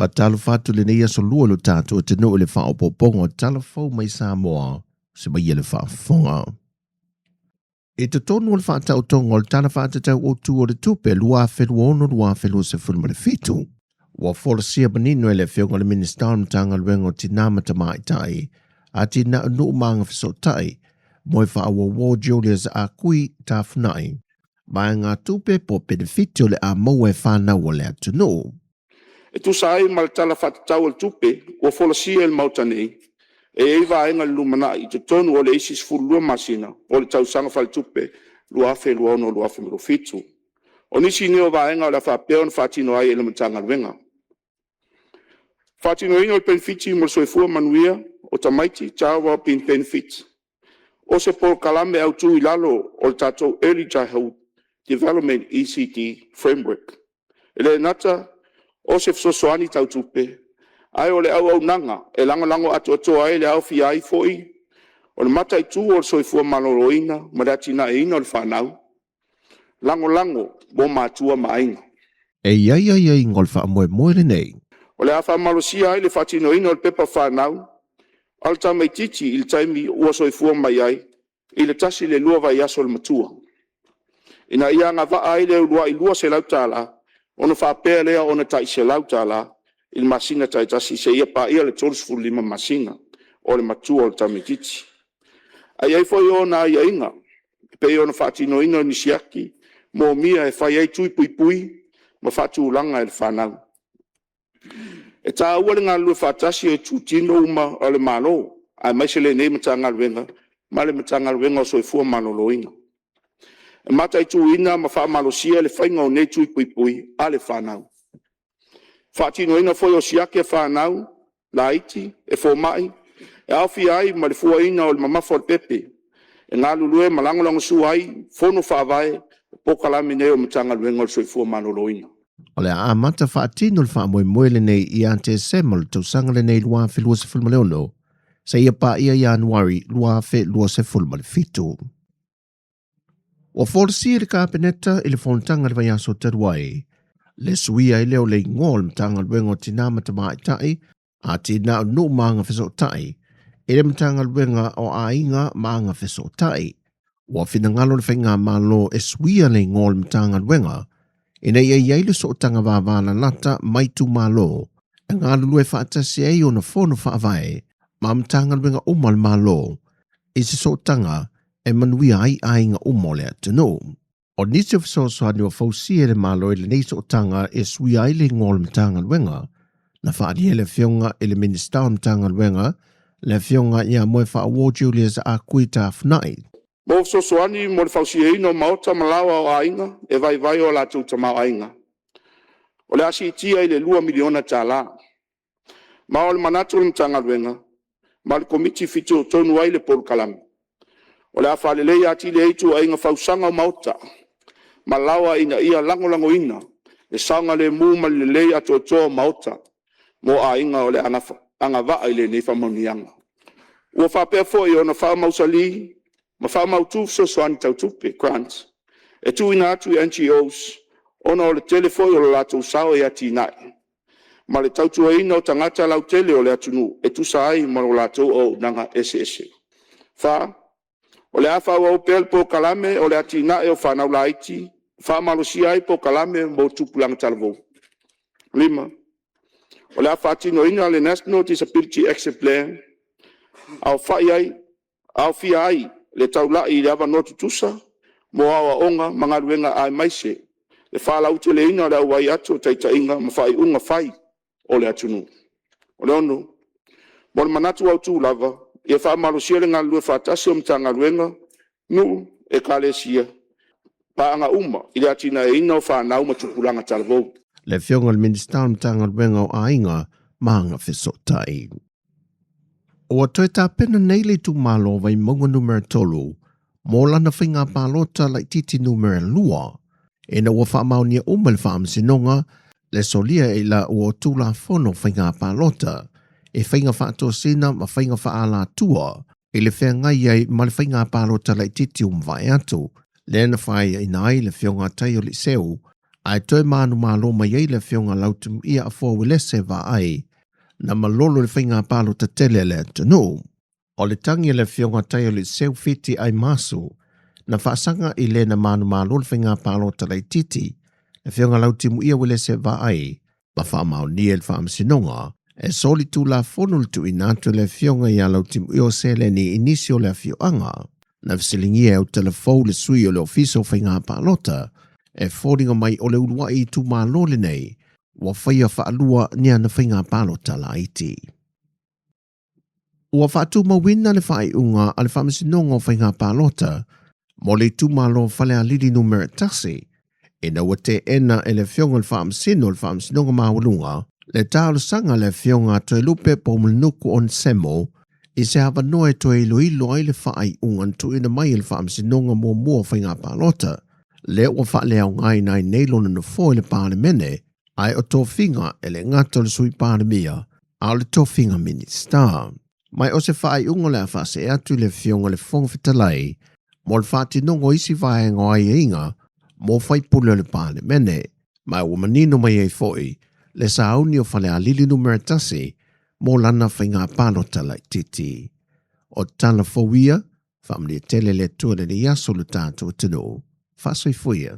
Faatalofa atu lenei aso lua i lo tatou atunuu i le faaopoopoga o tala fou mai Samoa se mai le faafofoga. I totonu o le faataotoga o le Tala Faatatau Autu o le Tupe 2026/2027, ua folasia manino e le Afioga i le Minisita o le Matagaluega o Tina ma Tamaitai, Atinae o Nuu ma Agafesootai, Moefaauouo Julius Ah Kui Tafunai, vaegatupe po o penefiti o le a maua e fanau a le atunuu. E tusa ai ma le Tala Faatatau o le Tupe ua folasia i le Maota nei, e i ai vaega i le lumanai i totonu o le isi 12 masina o le Tausaga Faaletupe 2026/2027. O nisi nei o vaega o le a faapea ona faatino ai e le Matagaluega: Faatinoina o le Penefiti mo le Soifua Manuia o Tamaiti, Child Wellbeing Benefit. O se polokalame autu i lalo o le tatou Early Childhood Development ECD Framework. E le gata o se fesoasoani tau tupe, ae o le auaunaga e lagolago atoatoa ai le aofia ai foi o le mataitu o le soifua maloloina ma le atinaeina o le fanau, lagolago mo matua ma aiga. E i ai aiaiga o le faamoemoe lenei. O le a faamalosia ai le faatinoina o le pepa fanau a le tamaitiiti i le taimi ua soifua mai ai, i le 1 i le 2 vaiaso o le matua, ina ia agavaa ai le uluai $200 ona faapea lea ona tai $100 i masina taitasi seia paia le 35 masina o le matua o le tamaitiiti. Ae i ai foi ona aiaiga e pei ona faatinoina o ni siaki moomia e fai ai tui puipui ma faatulaga e le fanau. E taua le galulue faatasi o itutino uma o le Malo aemaise lenei Matagaluega ma le Matagaluega o le Soifua Maloloina, e mataituina ma faamalosia le faiga o nei tui puipui a le fanau. Faatinoina foi o siaki a fanau laiti e fomai, e aofia ai ma le fuaina o le mamafa o le pepe, e galulue ma lagolagosua ai Fono Faavae o polokalame nei o le Matagaluega o le Soifua Maloloina. O le a amata faatino le faamoemoe lenei ia Tesema o le tausaga lenei 2026 seia paia Ianuari 2027. Ua folasia e le Kapeneta i le fonotaga i le vaiaso talu ai, le suia ai lea o le igoa o le Matagaluega o Tina ma Tamaitai, Atinae o Nuu ma Agafesootai i le Matagaluega o Aiga ma Agafesootai. Ua finagalo le Faigamalo e suia le igoa o le Matagaluega ina ia i ai le sootaga vavalalata ma itumalo e galulue faatasi ai ona fono faavae ma Matagaluega uma a le Malo i se sootaga e manuia ai aiga uma o le atunuu. O nisi o fesoasoani ua fausia e le Malo i lenei sootaga e suia ai le igoa o le Matagaluega, na faaalia e le Afioga i le Minisita o le Matagaluega, le Afioga ia Moefaauo Julius Ah Kui Tafunai. Mo fesoasoani mo le fausiaina o maota ma laoa o aiga e vaivai o latou tamaoaiga, o le a siitia i le $2 miliona. Ma o le manatu o le Matagaluega ma le Komiti fitoitonu ai le polokalame, o le a faaleleia atili ai ituaiga fausaga o maota ma laoa ina ia lagolagoina le saogalemu ma le lelei atoatoa o maota mo aiga o le a agavaa i lenei faamanuiaga. Ua faapea foi ona faamausali ma faamautu fesoasoani tau tupe (grant) e tuuina atu i NGOs ona o le tele foi o lo latou sao i atinae ma le tautuaina o tagata lautele o le atunuu e tusa ai ma lo latou auaunaga eseese. 4. O le a faaauau pea le polokalame o le Atinae o Fanau Laiti, e faamalosia ai polokalame mo tupulaga talavou. 5. O le a faatinoina le National Disability Action Plan, aofia ai le taulai i avanoa tutusa mo aoaoga ma galuega aemaise le faalauteleina o le auai atu o taitaiga ma faaiuga fai o le atunuu. 6. Mo le manatu autu lava, ia faamalosia le galulue faatasi o Matagaluega, nuu, Ekalesia, paaga uma i le atinaeina o fanau ma tupulaga talavou. Le Afioga i le Minisita o le Matagaluega o Aiga ma Agafesootai. Ua toe tapena nei le itumalo o Vaimauga Numera 3 mo lana faiga palota laitiiti numera 2 ina ua faamaonia uma e le Faamasinoga le solia i la ua o Tulafono Faiga Palota e faiga faatosina ma faiga faaalatua i le feagai ai ma le faiga palota laitiiti ua mavae atu, lea na faaiaina ai le Afioga a Taio Liseu Ae toe manumalo mai ai le Afioga Lautimuia Afoa Uelese Vaai na malolo i le faiga palota tele a le atunuu. O le tagi a le Afioga Taialeuliseu Fiti Aimasu na faasaga i le na manumalo i le faiga palota laitiiti le Afioga Lautimuia Uelese Vaai ma faamaonia e le Faamasinoga e solitulafono le tuuina atu e le Afioga ia Lautimuia o seleni i nisi o le afioaga. Na fesiligia e Autalafou le sui o le Ofisa o Faiga Palota e foliga mai o le uluai itumalo lenei ua faia faalua ni ana faiga palota laiti. Ua faatumauina le faaiuga a le Faamasinoga o Faiga Palota mo le itumalo Falealili Numera 1 ina ua teena e le Afioga i le Faamasino o le Faamasinoga Maualuga le talosaga a le Afioga a Toelupe Poumulinuku Onesemo i se avanoa e toe iloilo ai le faaiuga na tuuina mai e le Faamasinoga Muamua o Faiga Palota lea ua faaleaogaina ai nei lona nofoa i le Palemene ae o tofiga e le gata o le Sui Palemia a o le tofiga Minisita. Ma o se faaiuga o le a faasee atu i le Afioga i le Fofoga Fetalai mo le faatinoga o isi vaega o aiaiga mo faipule o le Palemene, ma ua manino mai ai foi le sauni o Falealili Numera 1 mo lana faiga palota laitiiti. O tala fou ia, faamanuia tele le Atua i lenei aso lo tatou atunuu. Faasoifua ia.